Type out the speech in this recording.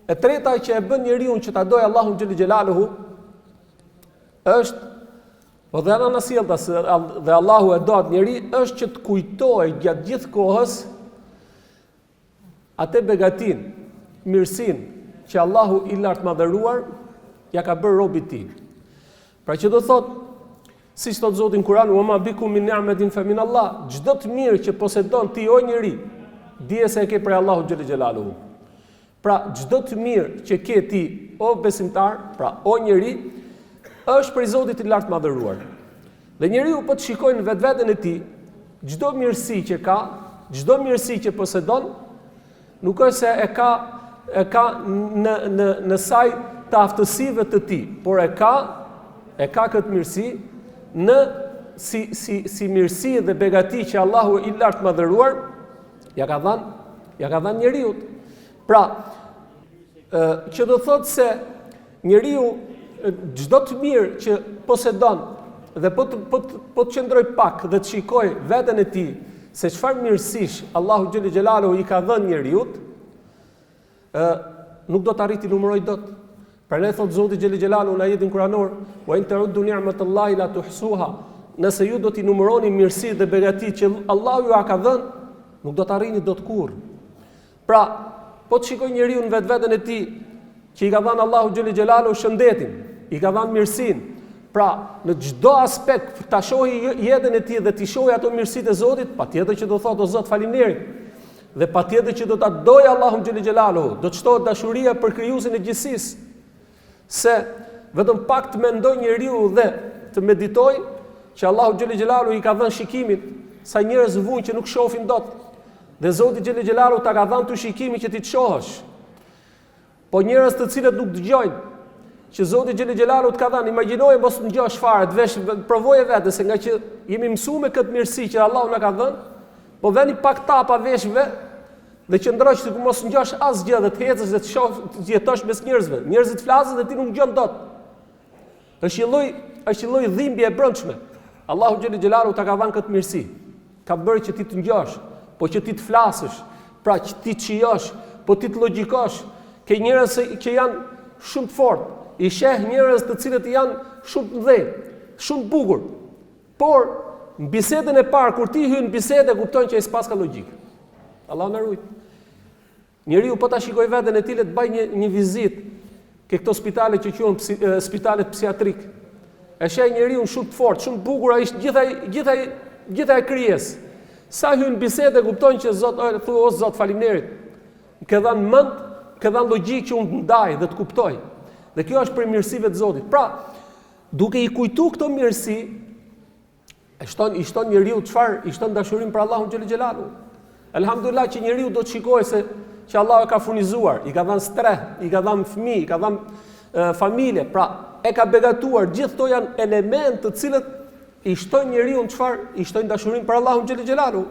E treta që e bën njeriun që ta dojë Allahun xhel xhelaluhu është po dhe anasjelltas dhe Allahu e do atë njeri është që të kujtojë gjatë gjithë kohës atë begatinë, mirësinë që Allahu i lartmadhëruar ia ka bërë robit të tij. Pra që do thotë Siç thotë Zoti në Kur'an, "Wa ma bikum min ni'matin fa min Allah." Çdo të mirë që posedon ti o njeri, dije se e ke prej Allahut xhel xhelaluhu. Pra, çdo të mirë që ke ti o besimtar, pra o njeri, është prej Zotit të lartmadhëruar. Dhe njeriu po të shikojë në vetveten e tij, çdo mirësi që ka, çdo mirësi që posedon, Nuk është se e ka e ka në në në sajë të aftësive të tij, por e ka e ka këtë mirësi në si si si mirësi dhe begati që Allahu i lartmadhëruar ia ka dhënë ia ka dhënë njeriut. Pra, ë që do thotë se njeriu çdo të mirë që posedon dhe po të po të po të qëndrojë pak dhe të shikojë veten e tij se çfarë mirësish Allahu xhel xhelaluhu i ka dhënë njeriut, ë nuk do të arrijë t'i numërojë dot. Prandaj thotë Zoti xhel xhelaluhu në ajetin kuranor, "Wa in ta'uddu ni'matallahi la tuhsuha." Nëse ju do t'i numëroni mirësitë dhe begatitë që Allahu jua ka dhënë, nuk do të arrini dot kurrë. Pra, po të shikojë njeriu në vetveten e tij, që i ka dhënë Allahu xhel xhelaluhu shëndetin, i ka dhënë mirësinë. Pra, në çdo aspekt ta shohë jetën e tij dhe t'i shohë ato mirësitë e Zotit, patjetër që do thotë o Zot faleminderit. Dhe patjetër që do ta dojë Allahun xhel xhelaluhu, do të shtohet dashuria për krijuesin e gjithësisë. Se vetëm pak të mendojë njeriu dhe të meditojë që Allahu xhel xhelaluhu i ka dhënë shikimin, sa njerëz vuajnë që nuk shohin dot. Dhe Zoti xhel xhelaluhu ta ka dhënë ty shikimin që ti të shohësh. Po njerëz të cilët nuk dëgjojnë, që Zoti xhel xhelaluhu të ka dhënë, imagjinoje mos të dëgjosh fare, të vesh provoje veten se ngaqë jemi mësuar me këtë mirësi që Allahu na ka dhënë, po veni pak tapa veshëve Dhe qëndro që të mos ngjosh asgjë dhe të ecësh dhe të shoh të jetosh mes njerëzve. Njerëzit flasin dhe ti nuk ngjon dot. Është një lloj, është një lloj dhimbje e brendshme. Allahu xhel xhelaluhu ta ka dhënë këtë mirësi. Ka bërë që ti të ngjosh, po që ti të flasësh, pra që ti të shijosh, po ti të logjikosh. Ke njerëz që janë shumë të fortë, i sheh njerëz të cilët janë shumë të mëdhenj, shumë të bukur. Por, në bisedën e parë, kur ti hyn në bisedë, e kupton që ai s'paska logjikë. Allahu na rujt. Njeriu po ta shikojë veten e tij le të bëjë një një vizitë ke këto spitale që quhen psi, spitalet psikiatrik. E sheh njeriun shumë të fortë, shumë të bukur, ai është gjithë ai gjithë ai gjithë ai krijesë. Sa hyn në bisedë e kupton që Zot, o, thu o Zot, faleminderit. Më ke dhënë mend, më ke dhënë logjikë që unë të ndaj dhe të kuptoj. Dhe kjo është prej mirësive të Zotit. Pra, Duke i kujtu këto mirësi, e shton i shton njeriu çfarë? I shton dashurinë për Allahun xhel xhelaluhu. Elhamdulillah që njeriu do të shikojë se që Allahu e ka furnizuar, i ka dhënë strehë, i ka dhënë fëmijë, i ka dhënë familje, pra e ka begatuar, gjithë këto janë elementë të cilët i shtojnë njeriun çfarë? I shtojnë dashurinë për Allahun xhel xhelaluhu.